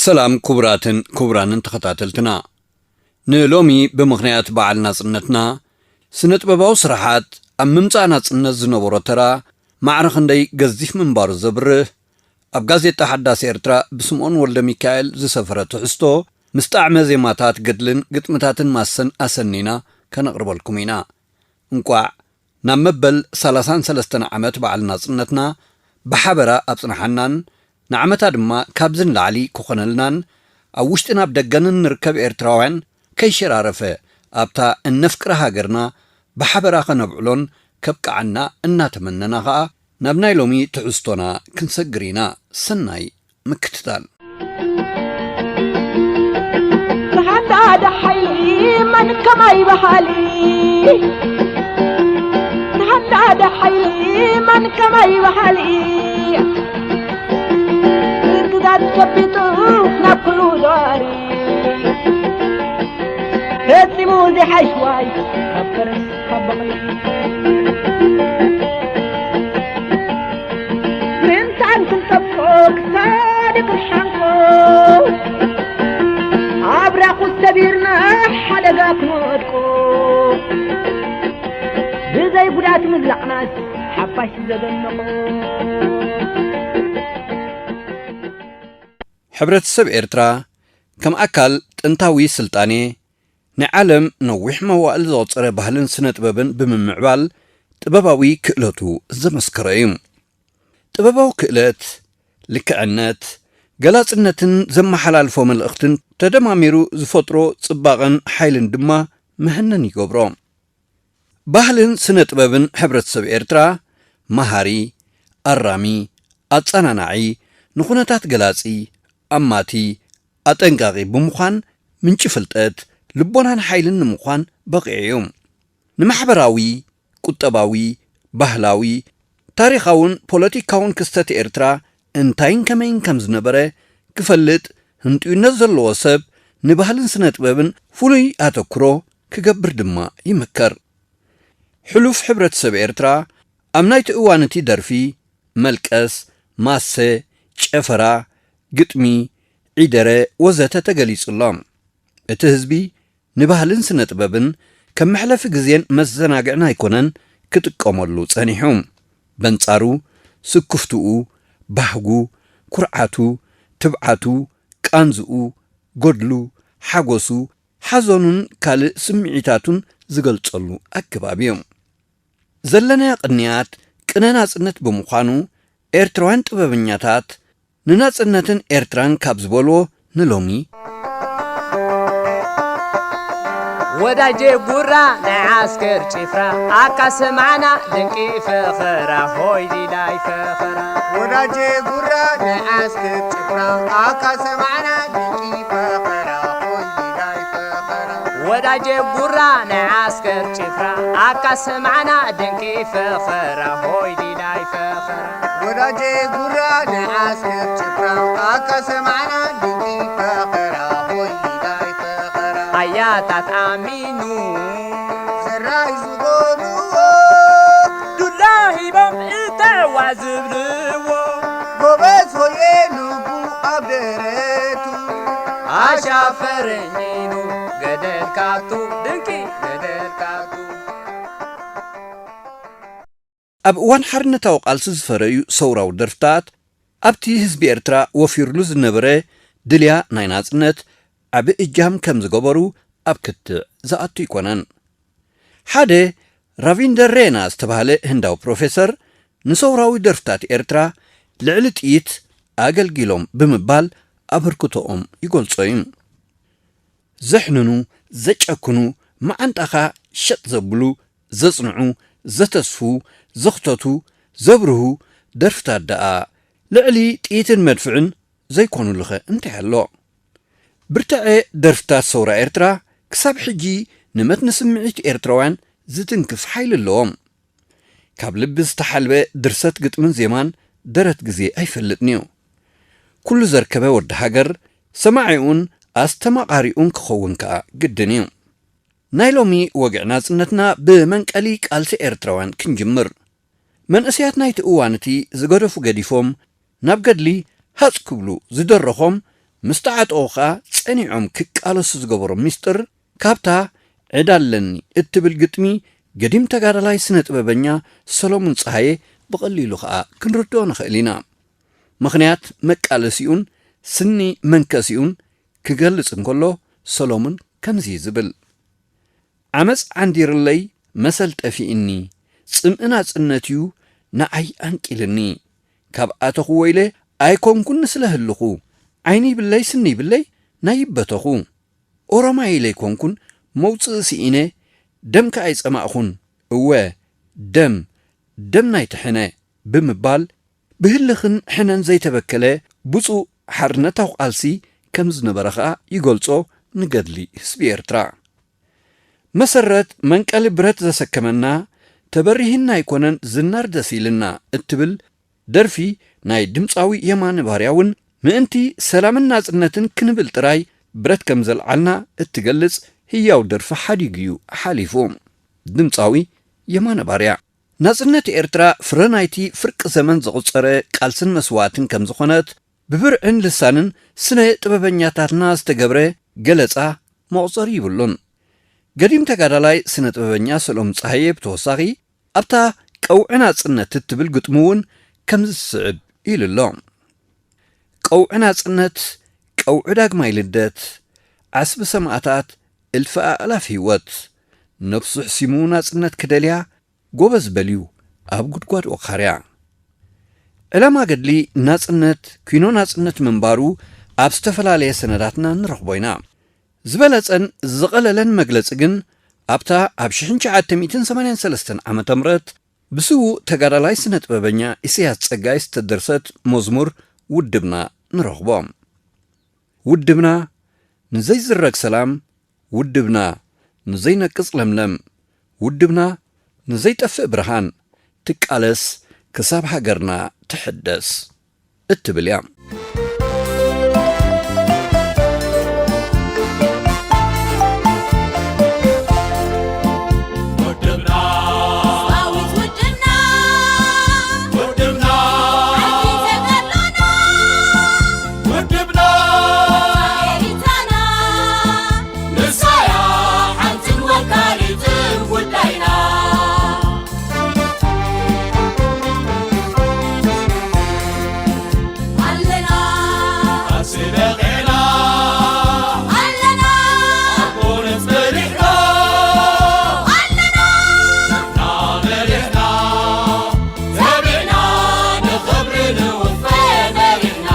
ሰላም ክቡራትን ክቡራንን ተኸታተልትና፣ ንሎሚ ብምኽንያት በዓል ናጽነትና፣ ስነ ጥበባዊ ስራሓት ኣብ ምምጻእ ናጽነት ዝነበሮ ተራ ማዕረ ክንደይ ገዚፍ ምንባሩ ዘብርህ፣ ኣብ ጋዜጣ ሓዳስ ኤርትራ ብስምኦን ወልደ ሚካኤል ዝሰፈረ ትሕዝቶ፣ ምስ ጣዕመ ዜማታት ገድልን ግጥምታትን ማሰን ኣሰኒና ከነቕርበልኩም ኢና። እንቋዕ ናብ መበል ሰላሳን ሰለስተን ዓመት በዓል ናጽነትና ብሓበራ ኣብጽንሓናን፣ ንዓመታ ድማ ካብዚ ንላዕሊ ክኾነልናን፣ ኣብ ውሽጥን ኣብ ደገን እንርከብ ኤርትራውያን ከይሸራረፈ ኣብታ እነፍቅራ ሃገርና ብሓበራ ከነብዕሎን ከብቅዓና እናተመነና ኸኣ፣ ናብ ናይ ሎሚ ትሕዝቶና ክንሰግር ኢና። ሰናይ ምክትታል። ተሃዳደ ሓይሊ መን ከማይ በሃሊ፣ ተሃዳደ ሓይሊ መን ከማይ በሃሊ፣ ግዛት ጨቢጡ ናብ ኩሉ ዛሪ፣ ፈጺሙ ዘይሓይሽዋይ ካብ ፈረስ ካብ በቕሊ። ምእንታን ክንጠብቆ ክሳድ ክንሓንቆ፣ ኣብራኹ ሰቢርና ሓደጋ ክንወድቆ፣ ብዘይ ጉዳት ምዝላቕናስ ሓፋሽ ዘደንቆ። ሕብረተሰብ ኤርትራ ከም ኣካል ጥንታዊ ስልጣኔ፣ ንዓለም ነዊሕ መዋእል ዘቑጸረ ባህልን ስነ ጥበብን ብምምዕባል ጥበባዊ ክእለቱ ዘመስከረ እዩ። ጥበባዊ ክእለት፣ ልክዕነት፣ ገላጽነትን ዘመሓላልፎ መልእኽትን ተደማሚሩ ዝፈጥሮ ጽባቐን ሓይልን ድማ መሀነን ይገብሮ። ባህልን ስነ ጥበብን ሕብረተሰብ ኤርትራ መሃሪ፣ ኣራሚ፣ ኣጸናናዒ፣ ንኹነታት ገላጺ፣ ኣማቲ፣ ኣጠንቃቒ ብምዃን ምንጪ ፍልጠት፣ ልቦናን ሓይልን ንምዃን በቒዑ እዩ። ንማሕበራዊ፣ ቁጠባዊ፣ ባህላዊ፣ ታሪኻውን ፖለቲካውን ክስተት ኤርትራ እንታይን ከመይን ከም ዝነበረ ክፈልጥ ህንጡይነት ዘለዎ ሰብ ንባህልን ስነ ጥበብን ፍሉይ ኣተኩሮ ክገብር ድማ ይምከር። ሕሉፍ ሕብረተሰብ ኤርትራ ኣብ ናይቲ እዋን እቲ ደርፊ፣ መልቀስ፣ ማሰ፣ ጨፈራ፣ ግጥሚ፣ ዒደረ ወዘተ ተገሊጹ ኣሎ። እቲ ህዝቢ ንባህልን ስነ ጥበብን ከም መሕለፊ ግዜን መዘናግዕን ኣይኮነን ክጥቀመሉ ጸኒሑ። በንጻሩ፣ ስክፍትኡ፣ ባህጉ፣ ኩርዓቱ፣ ትብዓቱ፣ ቃንዝኡ፣ ገድሉ፣ ሓጎሱ፣ ሓዘኑን ካልእ ስምዒታቱን ዝገልጸሉ ኣገባብ እዩ። ዘለናዮ ቅንያት ቅነ ናጽነት ብምዃኑ፣ ኤርትራውያን ጥበበኛታት ንናጽነትን ኤርትራን ካብ ዝበልዎ ንሎሚ፣ ወዳጄ ጉራ ናይ ዓስከር ጭፍራ፣ ኣካ ሰማዕና ድንቂ ፈኸራ፣ ሆይ ዲላይ ፈኸራ። ወዳጄ ጉራ ናይ ዓስከር ጭፍራ፣ ኣካ ሰማዕና ድንቂ ፈኸራ፣ ሆይ ዲላይ ፈኸራ። ወዳጄ ጉራ ናይ ዓስከር ጭፍራ፣ ኣካ ሰማዕና ድንቂ ፈኸራ፣ ሆይ ዲላይ ፈኸራ። ወዳጄ ጉራ ናይ ዓስከር ጭፍራ፣ ኣካ ሰማዕና ድንቂ ፈኸራ፣ ሆይ ዲላይ ፈኸራ። ኣያታት ኣሚኑ ዘራይ ዝኾንዎ፣ ዱላ ሂቦም እተዕዋ ዝብልዎ፣ ጎበዝ ሆየ ልቡ ኣብ ደረቱ፣ ኣሻፈረኝ ኢሉ ገደል ካቱ፣ ድንቂ ገደል ካቱ። ኣብ እዋን ሓርነታዊ ቃልሲ ዝፈረዩ ሰውራዊ ደርፍታት፣ ኣብቲ ህዝቢ ኤርትራ ወፊርሉ ዝነበረ ድልያ ናይ ናጽነት ዓቢ እጃም ከም ዝገበሩ ኣብ ክትዕ ዝኣቱ ኣይኮነን። ሓደ ራቪንደር ሬና ዝተባህለ ህንዳዊ ፕሮፌሰር፣ ንሰውራዊ ደርፍታት ኤርትራ ልዕሊ ጥይት ኣገልጊሎም ብምባል ኣበርክቶኦም ይገልጾ እዩ። ዘሕንኑ፣ ዘጨክኑ፣ መዓንጣኻ ሸጥ ዘብሉ፣ ዘጽንዑ፣ ዘተስፉ፣ ዘኽተቱ፣ ዘብርሁ ደርፍታት ደኣ ልዕሊ ጥይትን መድፍዕን ዘይኮኑሉኸ እንታይ ኣሎ? ብርትዐ ደርፍታት ሰውራ ኤርትራ ክሳብ ሕጂ ንመትኒ ስምዒት ኤርትራውያን ዝትንክፍ ሓይሊ ኣለዎም። ካብ ልቢ ዝተሓልበ ድርሰት ግጥምን ዜማን ደረት ግዜ ኣይፈልጥን እዩ። ኩሉ ዘርከበ ወዲ ሃገር ሰማዒኡን ኣስተማቓሪኡን ክኸውን ከኣ ግድን እዩ። ናይ ሎሚ ወግዒ ናጽነትና ብመንቀሊ ቃልሲ ኤርትራውያን ክንጅምር። መንእሰያት ናይቲ እዋን እቲ ዝገደፉ ገዲፎም ናብ ገድሊ ሃጽ ክብሉ ዝደረኾም፣ ምስ ተዓጠቑ ኸኣ ጸኒዖም ክቃለሱ ዝገበሮም ሚስጥር፣ ካብታ ዕዳ ኣለኒ እትብል ግጥሚ ገዲም ተጋዳላይ ስነ ጥበበኛ ሰሎሙን ጸሃየ ብቐሊሉ ኸኣ ክንርድኦ ንኽእል ኢና። ምኽንያት መቃለሲኡን ስኒ መንከሲኡን ክገልጽ እንከሎ፣ ሰሎሙን ከምዚ እዩ ዝብል። ዓመጽ ዓንዲርለይ መሰል ጠፊእኒ፣ ጽምኢ ናጽነት እዩ ንዓይ ኣንቂልኒ። ካብ ኣተኹዎ ኢለ ኣይኮንኩን ንስለ ህልኹ፣ ዓይኒ ይብለይ ስኒ ይብለይ ናይ ይበተኹ። ኦሮማይ ኢለ ኣይኮንኩን መውጽኢ ስኢነ፣ ደም ከኣ ኣይጸማእኹን። እወ ደም፣ ደም ናይ ትሕነ ብምባል ብህልኽን ሕነን ዘይተበከለ ብጹእ ሓርነታዊ ቃልሲ ከም ዝነበረ ኸኣ ይገልጾ ንገድሊ ህዝቢ ኤርትራ። መሰረት መንቀሊ ብረት ዘሰከመና፣ ተበሪህና ኣይኮነን ዝናር ደስ ኢልና እትብል ደርፊ ናይ ድምጻዊ የማነ ባርያ እውን ምእንቲ ሰላምን ናጽነትን ክንብል ጥራይ ብረት ከም ዘልዓልና እትገልጽ ህያው ደርፊ ሓዲጉ እዩ ሓሊፉ። ድምጻዊ የማነ ባርያ። ናጽነት ኤርትራ ፍረ ናይቲ ፍርቂ ዘመን ዘቑጸረ ቃልስን መስዋእትን ከም ዝኾነት ብብርዕን ልሳንን ስነ ጥበበኛታትና ዝተገብረ ገለጻ መቑጸሪ ይብሉን። ገዲም ተጋዳላይ ስነ ጥበበኛ ሰሎም ጸሃየ ብተወሳኺ ኣብታ ቀውዒ ናጽነት እትብል ግጥሙ እውን ከምዚ ዝስዕብ ኢሉ ኣሎ። ቀውዒ ናጽነት፣ ቀውዒ ዳግማይ ልደት፣ ዓስቢ ሰማእታት፣ እልፊ ኣእላፍ ህይወት፣ ነፍሱ ሕሲሙ ናጽነት ክደልያ፣ ጎበዝ በልዩ ኣብ ጉድጓድ ወኻርያ። ዕላማ ገድሊ ናጽነት፣ ኲኖ ናጽነት ምንባሩ ኣብ ዝተፈላለየ ሰነዳትና ንረኽቦ ኢና። ዝበለጸን ዝቐለለን መግለጺ ግን ኣብታ ኣብ ሽሕን ትሽዓተ ሚእትን ሰማንያን ሰለስተን ዓመተ ምህረት ብስዉእ ተጋዳላይ ስነ ጥበበኛ ኢሳያስ ጸጋይ ዝተደርሰት መዝሙር ውድብና ንረኽቦ። ውድብና ንዘይዝረግ ሰላም፣ ውድብና ንዘይነቅጽ ለምለም፣ ውድብና ንዘይጠፍእ ብርሃን ትቃለስ ክሳብ ሃገርና ትሕደስ እትብል እያ። ውድብና፣ ሰራዊት ውድብና፣ ውድብና፣ ዓቢ ተጋድሎና፣ ውድብና፣ ኤሪትራና፣ ንሳያ ሓንትን ወካሊትን ጉዳይና። ኣለና፣ ቃልሲ ነቒዕና፣ ኣለና፣ ኣቦነ ጸኒሕና፣ ኣለና፣ ስርና መሪሕና፣ ተቢዕና ንኽብሪ ንውፈ መሪሕና።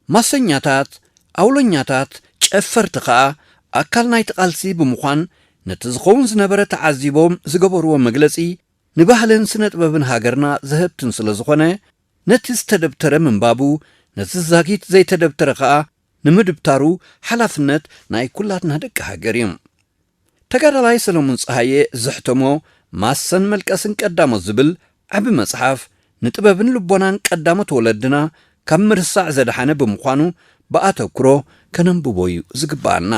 ማሰኛታት፣ ኣውለኛታት፣ ጨፈርቲ ከኣ ኣካል ናይቲ ቃልሲ ብምዃን ነቲ ዝኸውን ዝነበረ ተዓዚቦም ዝገበርዎ መግለጺ ንባህልን ስነ ጥበብን ሃገርና ዘህብትን ስለ ዝኾነ፣ ነቲ ዝተደብተረ ምንባቡ፣ ነቲ ዛጊት ዘይተደብተረ ከኣ ንምድብታሩ ሓላፍነት ናይ ኩላትና ደቂ ሃገር እዩ። ተጋዳላይ ሰለሙን ጸሃየ ዘሕተሞ ማሰን መልቀስን ቀዳሞት ዝብል ዓቢ መጽሓፍ፣ ንጥበብን ልቦናን ቀዳሞት ወለድና ካብ ምርሳዕ ዘድሓነ ብምዃኑ፣ ብኣተኩሮ ከነንብቦ እዩ ዝግብኣና።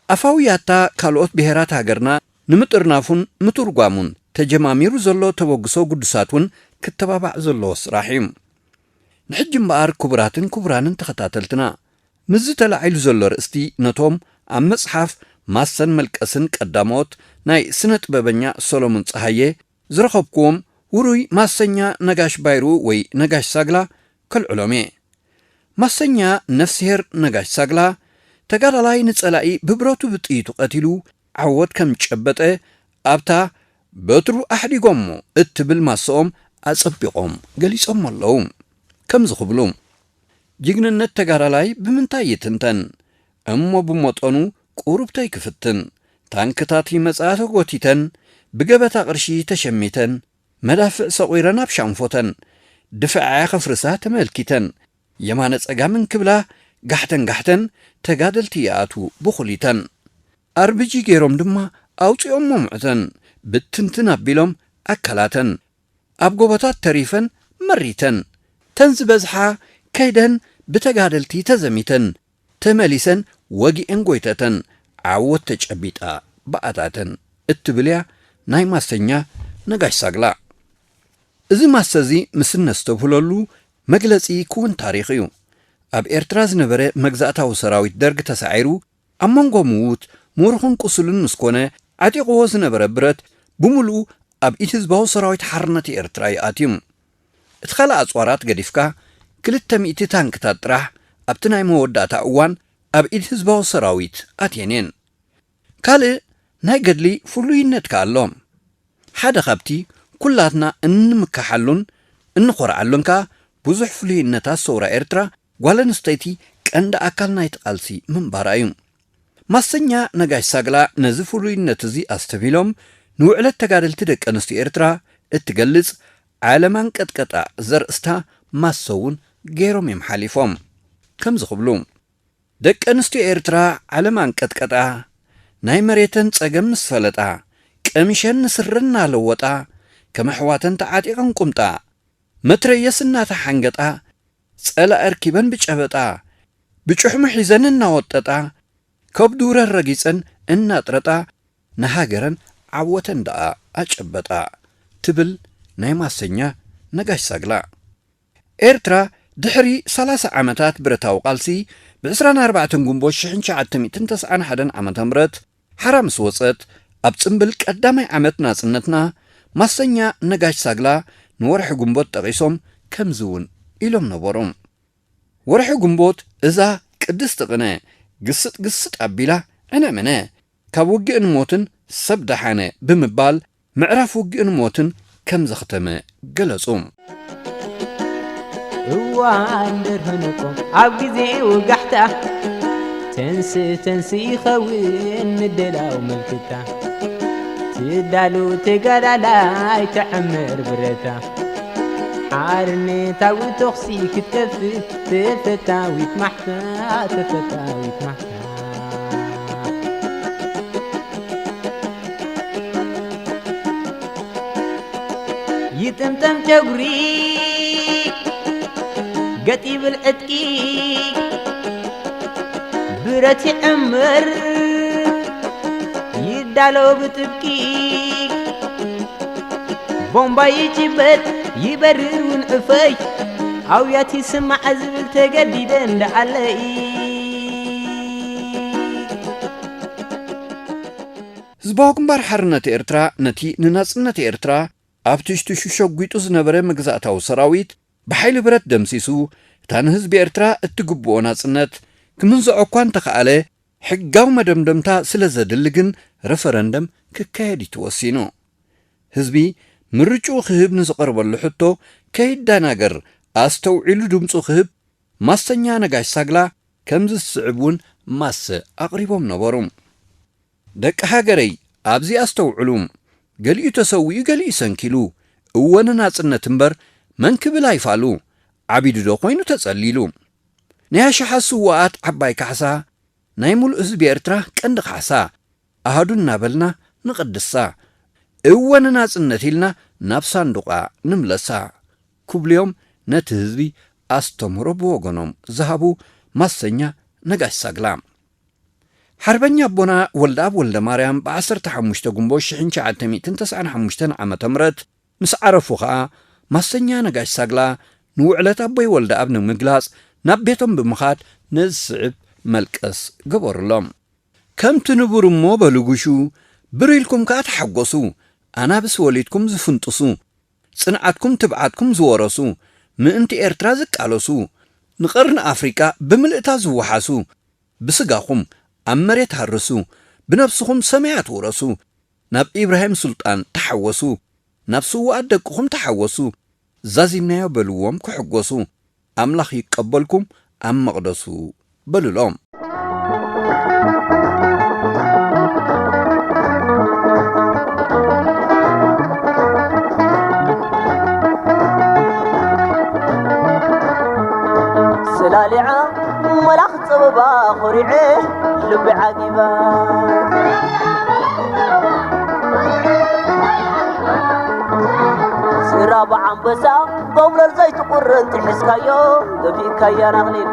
ኣፋዊ ያታ ካልኦት ብሄራት ሃገርና ንምጥርናፉን ምትርጓሙን ተጀማሚሩ ዘሎ ተበግሶ ግዱሳት እውን ክተባባዕ ዘለዎ ስራሕ እዩ። ንሕጂ እምበኣር ክቡራትን ክቡራንን ተኸታተልትና፣ ምስዚ ተላዒሉ ዘሎ ርእስቲ ነቶም ኣብ መጽሓፍ ማሰን መልቀስን ቀዳሞት ናይ ስነ ጥበበኛ ሰሎሞን ጸሃየ ዝረኸብክዎም ውሩይ ማሰኛ ነጋሽ ባይሩ ወይ ነጋሽ ሳግላ ከልዕሎም እየ። ማሰኛ ነፍስሄር ነጋሽ ሳግላ፣ ተጋዳላይ ንጸላኢ ብብረቱ ብጥይቱ ቀቲሉ ዓወት ከም ጨበጠ ኣብታ በትሩ ኣሕዲጎሞ እትብል ማሰኦም ኣጸቢቖም ገሊጾሞ ኣለዉ። ከምዚ ክብሉ፣ ጅግንነት ተጋዳላይ ብምንታይ ይትንተን? እሞ ብመጠኑ ቁሩብ ተይክፍትን፣ ታንክታት ይመጻ ተጎቲተን፣ ብገበታ ቅርሺ ተሸሚተን፣ መዳፍዕ ሰቒረን ኣብ ሻንፎተን፣ ድፍዐ ከፍርሳ ተመልኪተን፣ የማነ ጸጋምን ክብላ ጋሕተን ጋሕተን ተጋደልቲ ይኣትዉ ብኹሊተን። ኣርብጂ ገይሮም ድማ ኣውጺኦም መምዕተን፣ ብትንትን ኣቢሎም ኣካላተን። ኣብ ጎቦታት ተሪፈን መሪተን፣ ተን ዝበዝሓ ከይደን ብተጋደልቲ ተዘሚተን፣ ተመሊሰን ወጊኤን ጎይተተን ዓወት ተጨቢጣ ብኣታተን እትብል እያ ናይ ማሰኛ ነጋሽ ሳግላ። እዚ ማሰ እዚ ምስ እነስተብህለሉ መግለጺ ክውን ታሪኽ እዩ። ኣብ ኤርትራ ዝነበረ መግዛእታዊ ሰራዊት ደርግ ተሳዒሩ ኣብ መንጎ ምዉት፣ ምሩኽን ቁሱልን ምስ ኮነ፣ ዓጢቕዎ ዝነበረ ብረት ብምሉኡ ኣብ ኢድ ህዝባዊ ሰራዊት ሓርነት ኤርትራ እዩ ኣትዩ። እቲ ካልእ ኣጽዋራት ገዲፍካ፣ ክልተ ሚእቲ ታንክታት ጥራሕ ኣብቲ ናይ መወዳእታ እዋን ኣብ ኢድ ህዝባዊ ሰራዊት ኣትየን እየን። ካልእ ናይ ገድሊ ፍሉይነት ከኣ ኣሎ። ሓደ ካብቲ ኩላትና እንምካሓሉን እንኾርዓሉን ከኣ ብዙሕ ፍሉይነታት ሰውራ ኤርትራ ጓል ኣንስተይቲ ቀንዲ ኣካል ናይቲ ቃልሲ ምንባራ እዩ። ማሰኛ ነጋሽ ሳግላ ነዚ ፍሉይነት እዚ ኣስተብሂሎም ንውዕለት ተጋደልቲ ደቂ ኣንስትዮ ኤርትራ እትገልጽ ዓለም ኣንቀጥቀጣ ዘርእስታ ማሰ እውን ገይሮም እዮም ሓሊፎም። ከምዚ ክብሉ፣ ደቂ ኣንስትዮ ኤርትራ ዓለም ኣንቀጥቀጣ፣ ናይ መሬተን ጸገም ምስ ፈለጣ፣ ቀሚሸን ንስረን እናለወጣ፣ ከም ኣሕዋተን ተዓጢቐን ቁምጣ፣ መትረየስ እናተሓንገጣ፣ ጸላኢ ኣርኪበን ብጨበጣ፣ ብጭሕሙ ሒዘን እናወጠጣ፣ ከብዱ ረር ረጊጸን እናጥረጣ፣ ንሃገረን ዓወተን ደኣ ኣጨበጣ፣ ትብል ናይ ማሰኛ ነጋሽ ሳግላ። ኤርትራ ድሕሪ ሰላሳ ዓመታት ብረታዊ ቃልሲ፣ ብ ዕስራን ኣርባዕተን ግንቦት ሽሕን ትሽዓተ ሚእትን ተስዓን ሓደን ዓመተ ምህረት ሓራ ምስ ወጸት፣ ኣብ ጽምብል ቀዳማይ ዓመት ናጽነትና፣ ማሰኛ ነጋሽ ሳግላ ንወርሒ ግንቦት ጠቒሶም ከምዚ እውን ኢሎም ነበሩ። ወርሒ ግንቦት እዛ ቅድስቲ ቅነ፣ ግስጥ ግስጥ ኣቢላ ዕነ ምነ፣ ካብ ውግእን ሞትን ሰብ ደሓነ ብምባል፣ ምዕራፍ ውግእን ሞትን ከም ዘኽተመ ገለጹ። እዋን ደርሆ ነቆ ኣብ ግዜ ወጋሕታ፣ ተንስ ተንስ ይኸውን ምድላው መልክታ። ትዳሉ ተጋዳላይ ትዕምር ብረታ፣ ሓርነታዊ ተኹሲ ክትከፍት ተፈታዊት ማሕታ፣ ተፈታዊት ማሕታ። ይጥምጠም ጨጉሪ፣ ገጥ ይብል ዕጥቂ፣ ብረት ይዕምር፣ ይዳሎ ብጥብቂ። ቦምባ ይጭበጥ፣ ይበርር እውን ዕፈይ፣ ኣውያት ይስማዕ ዝብል ተገዲደ እንዳኣለይ። ህዝባዊ ግንባር ሓርነት ኤርትራ ነቲ ንናጽነት ኤርትራ ኣብ ትሽትሹ ሸጒጡ ዝነበረ መግዛእታዊ ሰራዊት ብሓይሊ ብረት ደምሲሱ፣ እታ ንህዝቢ ኤርትራ እትግብኦ ናጽነት ክምንዝዖ እኳ እንተኸኣለ፣ ሕጋዊ መደምደምታ ስለ ዘድሊ ግን ረፈረንደም ክካየድ እዩ ተወሲኑ። ህዝቢ ምርጭኡ ክህብ ንዝቐርበሉ ሕቶ ከይደናገር ኣስተውዒሉ ድምጹ ክህብ ማሰኛ ነጋሽ ሳግላ ከምዚ ዝስዕብ እውን ማሰ ኣቕሪቦም ነበሩ። ደቂ ሃገረይ፣ ኣብዚ ኣስተውዕሉ። ገሊኡ ተሰዊኡ፣ ገሊኡ ሰንኪሉ። እወ ንናጽነት እምበር መን ክብል ኣይፋሉ። ዓቢዱ ዶ ኮይኑ ተጸሊሉ? ናይ ኣሽሓት ስዉኣት ዓባይ ካሕሳ፣ ናይ ሙሉእ ህዝቢ ኤርትራ ቀንዲ ካሕሳ፣ ኣሃዱ እናበልና ንቐድሳ። እወ ንናጽነት ኢልና ናብ ሳንዱቓ ንምለሳ። ክብልዮም ነቲ ህዝቢ ኣስተምህሮ ብወገኖም ዝሃቡ ማሰኛ ነጋሽ ሳግላ። ሓርበኛ ኣቦና ወልደኣብ ወልደማርያም ብ ዓሰርተ ሓሙሽተ ግንቦት ሽሕን ትሽዓተ ሚእትን ተስዓን ሓሙሽተን ዓመተ ምህረት ምስ ዓረፉ ኸኣ፣ ማሰኛ ነጋሽ ሳግላ ንውዕለት ኣቦይ ወልደኣብ ንምግላጽ ናብ ቤቶም ብምኻድ ነዚ ዝስዕብ መልቀስ ገበሩሎም። ከምቲ ንቡር እሞ በሉ ጉሹ፣ ብር ኢልኩም ከኣ ተሓጎሱ፣ ኣናብስ ወሊድኩም ዝፍንጥሱ፣ ጽንዓትኩም ትብዓትኩም ዝወረሱ፣ ምእንቲ ኤርትራ ዝቃለሱ፣ ንቐርኒ ኣፍሪቃ ብምልእታ ዝወሓሱ፣ ብስጋኹም ኣብ መሬት ሃርሱ፣ ብነብስኹም ሰማያት ውረሱ፣ ናብ ኢብራሂም ሱልጣን ተሓወሱ፣ ናብ ስዉኣት ደቅኹም ተሓወሱ፣ ዛዚምናዮ በልዎም ክሕጎሱ፣ ኣምላኽ ይቀበልኩም ኣብ መቕደሱ በሉሎም። ሰላሊዓ መላኽ ጸበባ ኾሪዐ ልቢ ዓጊባ። ዝራብ ኣንበሳ ጎብለል ዘይትቑረን ጥሒስካዮ፣ ገፊእካያ ናቕሊል።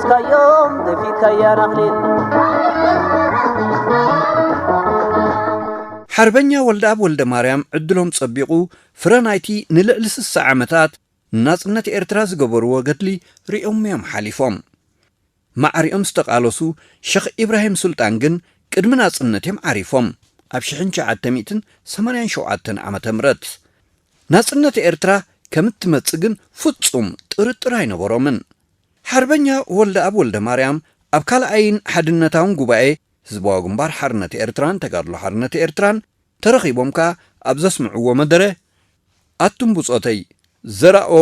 ስካዮም ደፊካያ ናኽሊል። ሓርበኛ ወልደኣብ ወልደ ማርያም ዕድሎም ጸቢቑ ፍረ ናይቲ ንልዕሊ ስሳ ዓመታት ንናጽነት ኤርትራ ዝገበርዎ ገድሊ ሪኦም እዮም ሓሊፎም። ማዕሪኦም ዝተቓለሱ ሸኽ ኢብራሂም ሱልጣን ግን ቅድሚ ናጽነት እዮም ዓሪፎም። ኣብ ሽሕን ትሽዓተ ሚእትን ሰማንያን ሸውዓተን ዓመተ ምህረት ናጽነት ኤርትራ ከም እትመጽእ ግን ፍጹም ጥርጥር ኣይነበሮምን። ሓርበኛ ወልደኣብ ወልደ ማርያም ኣብ ካልኣይን ሓድነታውን ጉባኤ ህዝባዊ ግንባር ሓርነት ኤርትራን ተጋድሎ ሓርነት ኤርትራን ተረኺቦም ከኣ ኣብ ዘስምዕዎ መደረ፣ ኣቱም ብጾተይ፣ ዘራኦ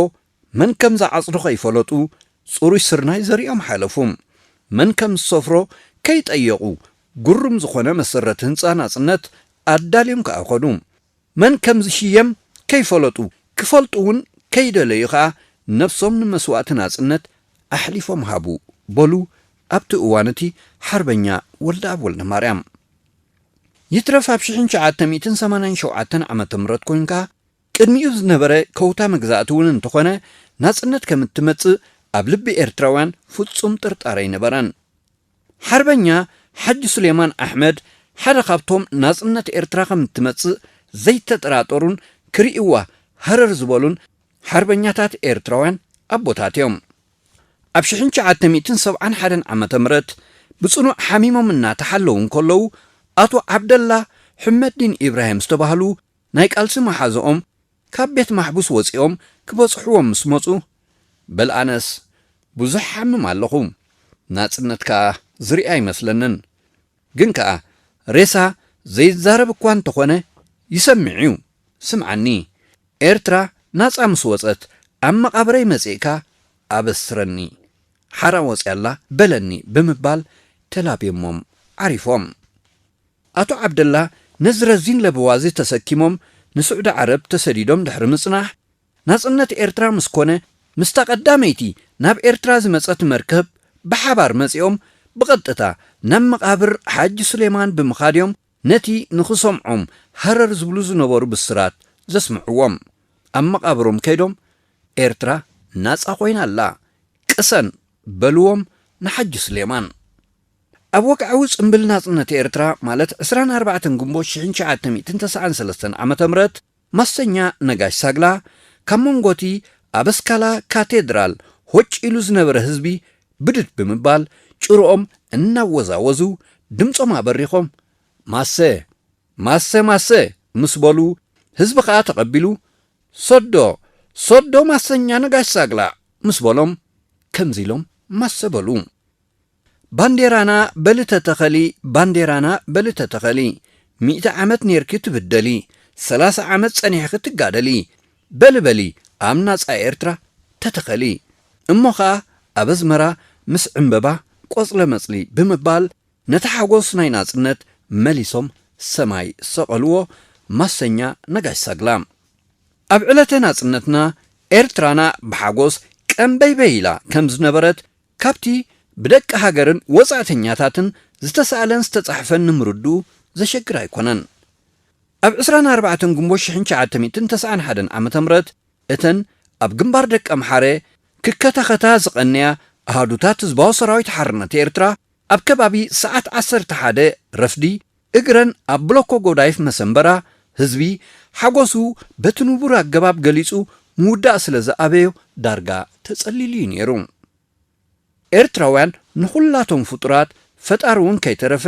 መን ከም ዝዓጽዶ ከይፈለጡ ጽሩይ ስርናይ ዘሪኦም ሓለፉ። መን ከም ዝሰፍሮ ከይጠየቑ ግሩም ዝኾነ መሰረት ህንጻ ናጽነት ኣዳልዮም ከኣ ኸዱ። መን ከም ዝሽየም ከይፈለጡ፣ ክፈልጡ እውን ከይደለዩ ኸኣ ነብሶም ንመስዋእቲ ናጽነት ኣሕሊፎም ሃቡ በሉ ኣብቲ እዋን እቲ ሓርበኛ ወልደኣብ ወልደ ማርያም። ይትረፍ ኣብ ሽሕን ትሽዓተ ሚእትን ሰማንያን ሸውዓተን ዓመተ ምህረት ኮይንካ ቅድሚኡ ዝነበረ ከውታ መግዛእቲ እውን እንተኾነ ናጽነት ከም እትመጽእ ኣብ ልቢ ኤርትራውያን ፍጹም ጥርጣረ ኣይነበረን። ሓርበኛ ሓጂ ሱሌማን ኣሕመድ ሓደ ካብቶም ናጽነት ኤርትራ ከም እትመጽእ ዘይተጠራጠሩን ክርእይዋ ሃረር ዝበሉን ሓርበኛታት ኤርትራውያን ኣቦታት እዮም። ኣብ ሽሕን ትሽዓተ ሚእትን ሰብዓን ሓደን ዓመተ ምህረት ብጽኑዕ ሓሚሞም እናተሓለዉ እንከለዉ ኣቶ ዓብደላ ሕመዲን ኢብራሂም ዝተባህሉ ናይ ቃልሲ መሓዝኦም ካብ ቤት ማሕቡስ ወጺኦም ክበጽሕዎም ምስ መጹ፣ በል ኣነስ ብዙሕ ሓምም ኣለኹ፣ ናጽነት ከኣ ዝርኢ ኣይመስለንን። ግን ከኣ ሬሳ ዘይዛረብ እኳ እንተኾነ ይሰምዕ እዩ። ስምዓኒ፣ ኤርትራ ናጻ ምስ ወጸት ኣብ መቓብረይ መጺእካ ኣበስረኒ። ሓራ ወጽያ ኣላ በለኒ ብምባል ተላብዮሞም ዓሪፎም። ኣቶ ዓብደላ ነዚ ረዚን ለበዋዚ ተሰኪሞም ንስዑዲ ዓረብ ተሰዲዶም ድሕሪ ምጽናሕ፣ ናጽነት ኤርትራ ምስ ኮነ፣ ምስታ ቀዳመይቲ ናብ ኤርትራ ዝመጸት መርከብ ብሓባር መጺኦም ብቐጥታ ናብ መቓብር ሓጂ ሱሌማን ብምኻድ እዮም ነቲ ንኽሰምዖም ሃረር ዝብሉ ዝነበሩ ብስራት ዘስምዕዎም። ኣብ መቓብሮም ከይዶም፣ ኤርትራ ናጻ ኮይና ኣላ፣ ቅሰን በልዎም ንሓጂ ሱሌማን። ኣብ ወግዓዊ ጽምብል ናጽነት ኤርትራ፣ ማለት ዕስራን ኣርባዕተን ግንቦት ሽሕን ትሽዓተ ሚእትን ተስዓን ሰለስተን ዓመተ ምህረት፣ ማሰኛ ነጋሽ ሳግላ ካብ መንጎቲ ኣብ ኣስካላ ካቴድራል ሆጭ ኢሉ ዝነበረ ህዝቢ ብድድ ብምባል ጭርኦም እናወዛወዙ ድምጾም ኣበሪኾም፣ "ማሰ፣ ማሰ፣ ማሰ" ምስ በሉ፣ ህዝቢ ኸኣ ተቐቢሉ፣ "ሶዶ፣ ሶዶ ማሰኛ ነጋሽ ሳግላ" ምስ በሎም፣ ከምዚ ኢሎም ማሰ በሉ። "ባንዴራና በሊ ተተኸሊ፣ ባንዴራና በሊ ተተኸሊ፣ ሚእቲ ዓመት ኔርኪ ትብደሊ፣ ሰላሳ ዓመት ጸኒሕኺ ትጋደሊ፣ በሊ በሊ ኣብ ናጻ ኤርትራ ተተኸሊ፣ እሞ ኸኣ ኣብ ኣዝመራ ምስ ዕምበባ ቆጽለ መጽሊ" ብምባል ነቲ ሓጎስ ናይ ናጽነት መሊሶም ሰማይ ሰቐልዎ። ማሰኛ ነጋሽ ሳግላ። ኣብ ዕለተ ናጽነትና ኤርትራና ብሓጎስ ቀንበይበይ ኢላ ከም ዝነበረት ካብቲ ብደቂ ሃገርን ወጻእተኛታትን ዝተሳእለን ዝተጻሕፈን ንምርድኡ ዘሸግር ኣይኮነን። ኣብ ዕስራን ኣርባዕተን ግንቦት ሽሕን ትሽዓተ ሚእትን ተስዓን ሓደን ዓመተ ምህረት እተን ኣብ ግንባር ደቀምሓረ ክከታኸታ ዝቐነያ ኣሃዱታት ህዝባዊ ሰራዊት ሓርነት ኤርትራ ኣብ ከባቢ ሰዓት ዓሰርተ ሓደ ረፍዲ እግረን ኣብ ብሎኮ ጎዳይፍ መሰንበራ፣ ህዝቢ ሓጎሱ በቲ ንቡር ኣገባብ ገሊጹ ምውዳእ ስለ ዝኣበዮ ዳርጋ ተጸሊሉ እዩ ነይሩ። ኤርትራውያን ንኹላቶም ፍጡራት፣ ፈጣሪ እውን ከይተረፈ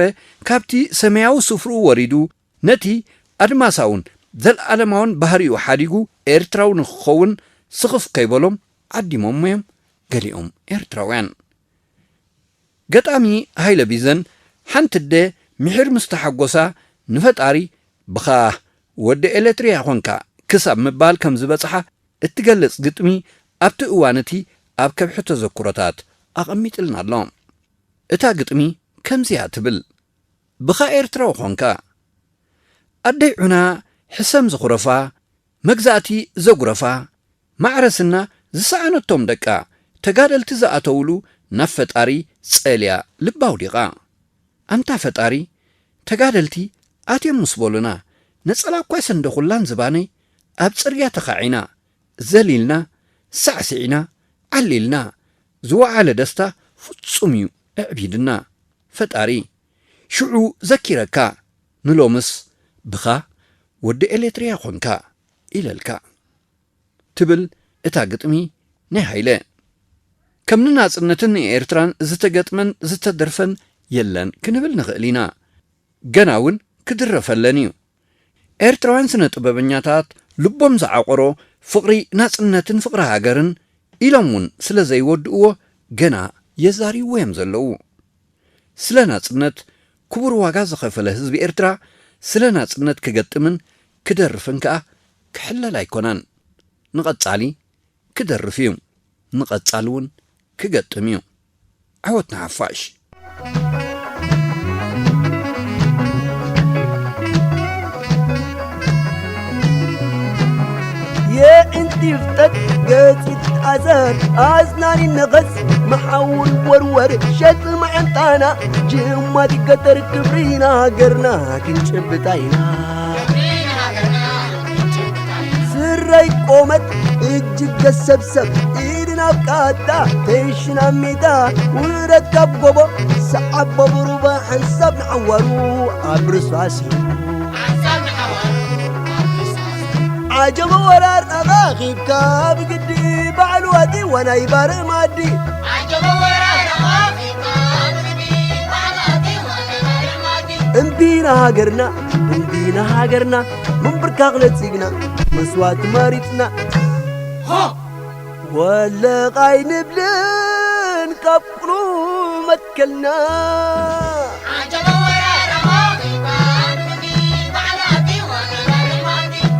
ካብቲ ሰማያዊ ስፍርኡ ወሪዱ ነቲ ኣድማሳውን ዘለኣለማውን ባህሪኡ ሓዲጉ ኤርትራዊ ንኽኸውን ስኽፍ ከይበሎም ዓዲሞሞ እዮም ገሊኦም ኤርትራውያን። ገጣሚ ሃይለ ቢዘን፣ ሓንቲ ኣደ ምሒር ምስ ተሓጎሳ ንፈጣሪ "ብኻ ወዲ ኤለትርያ ኾንካ" ክሳብ ምባል ከም ዝበጽሓ እትገልጽ ግጥሚ ኣብቲ እዋን እቲ ኣብ ከብሒ ተዘክሮታት ኣቐሚጥልና ኣሎ። እታ ግጥሚ ከምዚ እያ ትብል፣ "ብኻ ኤርትራዊ ኾንካ፣ ኣደይ ዑና ሕሰም ዝኹረፋ፣ መግዛእቲ ዘጉረፋ፣ ማዕረ ስና ዝሰኣነቶም ደቃ፣ ተጋደልቲ ዝኣተውሉ ናብ ፈጣሪ ጸልያ ልባ ኣውዲቓ። ኣንታ ፈጣሪ፣ ተጋደልቲ ኣትዮም ምስ በሉና፣ ነጸላ እኳ ኣይሰንደኹላን ዝባነይ፣ ኣብ ጽርግያ ተኻዒና፣ ዘሊልና፣ ሳዕሲዕና፣ ዓሊልና፣ ዝወዓለ ደስታ ፍጹም እዩ ኣዕቢድና። ፈጣሪ ሽዑ ዘኪረካ፣ ንሎምስ ብኻ ወዲ ኤሌትርያ ኾንካ ኢለልካ ትብል እታ ግጥሚ ናይ ሃይለ። ከም ንናጽነትን ንኤርትራን ዝተገጥመን ዝተደርፈን የለን ክንብል ንኽእል ኢና። ገና እውን ክድረፈለን እዩ። ኤርትራውያን ስነ ጥበበኛታት ልቦም ዝዓቆሮ ፍቕሪ ናጽነትን ፍቕሪ ሃገርን ኢሎም እውን ስለ ዘይወድእዎ ገና የዛሪብዎ እዮም ዘለዉ። ስለ ናጽነት ክቡር ዋጋ ዝኸፈለ ህዝቢ ኤርትራ ስለ ናጽነት ክገጥምን ክደርፍን ከኣ ክሕለል ኣይኮነን። ንቐጻሊ ክደርፍ እዩ። ንቐጻሊ እውን ክገጥም እዩ። ዓወት ንሓፋሽ። የእንቲ ፍጠት ገጺ ትትኣሰር ኣስናን ይነኸስ መሓውን ወርወር ሸጥ መዓንጣና ጅማት ይገተር ክብሪና ሃገርና ክንጭብጣ ኢና። ስረይ ቆመት እጅግ ገሰብሰብ ኢድን ኣብ ቃታ ተይሽን ኣብ ሜዳ ውረድ ካብ ጎቦ ሰዓቦ ብሩባ ሓንሳብ ንዓዋሩ ኣብ ርሱ ኣሲሩ። ዓጀበ ወራር ኣኻኺብካ ብግዲ ባዕሉ ኣትይዋ ናይ ባርዕ ማዲ። እምቢና ሃገርና እምቢና ሃገርና ምንብርካኽ ነጺግና መስዋእቲ መሪጽና። ወለቕ ኣይንብልን ካብ ቁኑ መትከልና።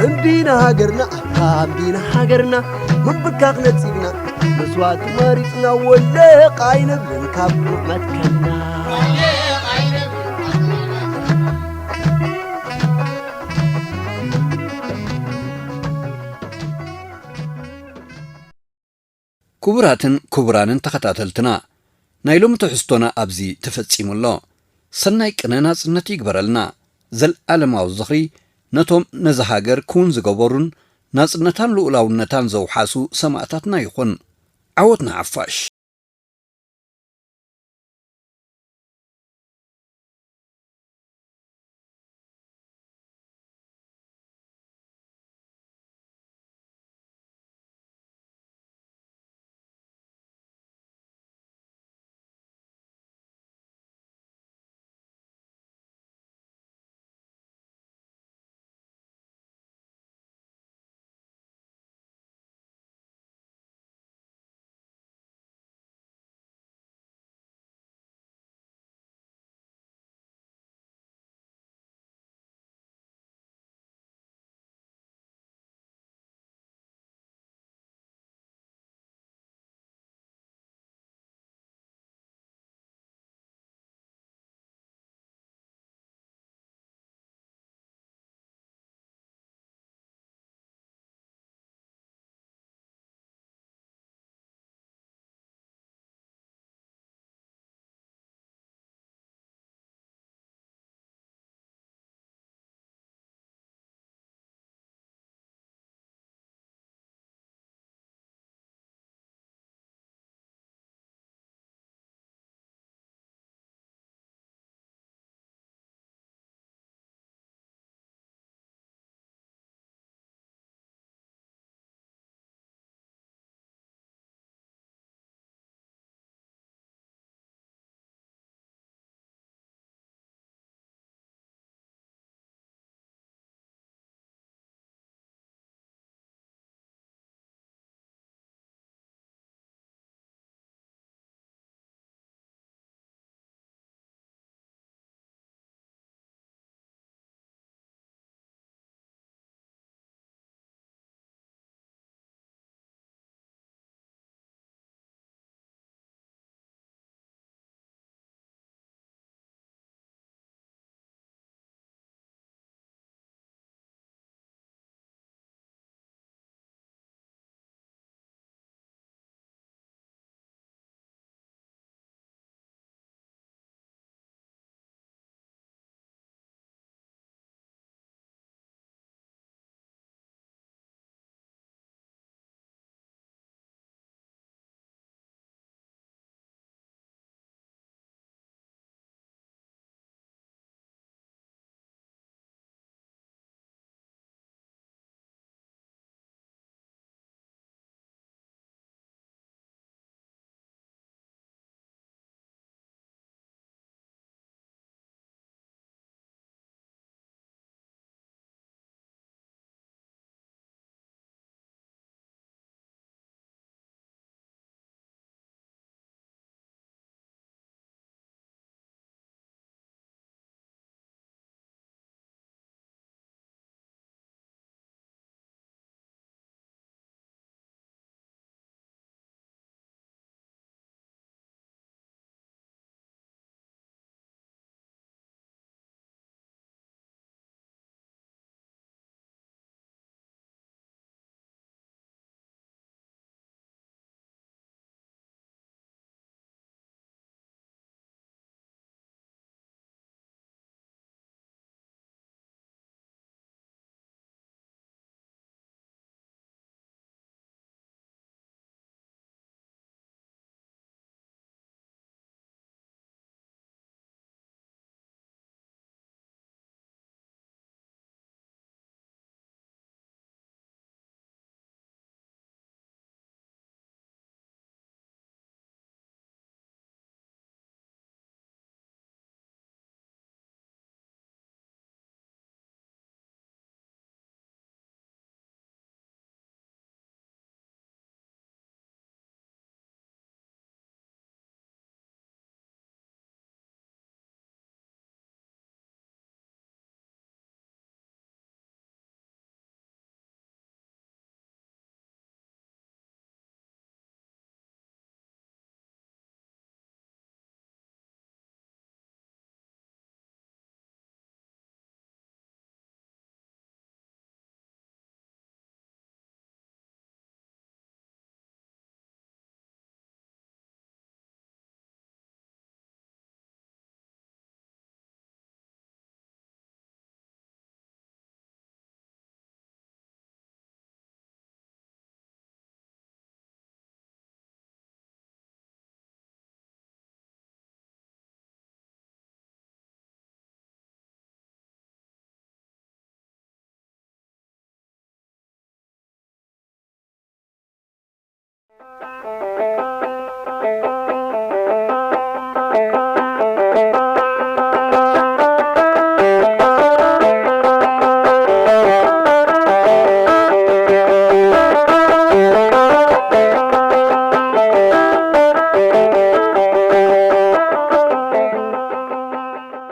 እምቢና ሃገርና ኣታ እምቢና ሃገርና ምንብርካኽ ነጺግና መስዋእቲ መሪጽና። ወለቕ ኣይንብልን ካብ ቁኑ መትከልና። ክቡራትን ክቡራንን ተኸታተልትና፣ ናይ ሎሚ ትሕዝቶና ኣብዚ ተፈጺሙ ኣሎ። ሰናይ ቅነ ናጽነት ይግበረልና። ዘልኣለማዊ ዝኽሪ ነቶም ነዛ ሃገር ክውን ዝገበሩን ናጽነታን ልኡላውነታን ዘውሓሱ ሰማእታትና ይኹን። ዓወት ንሓፋሽ።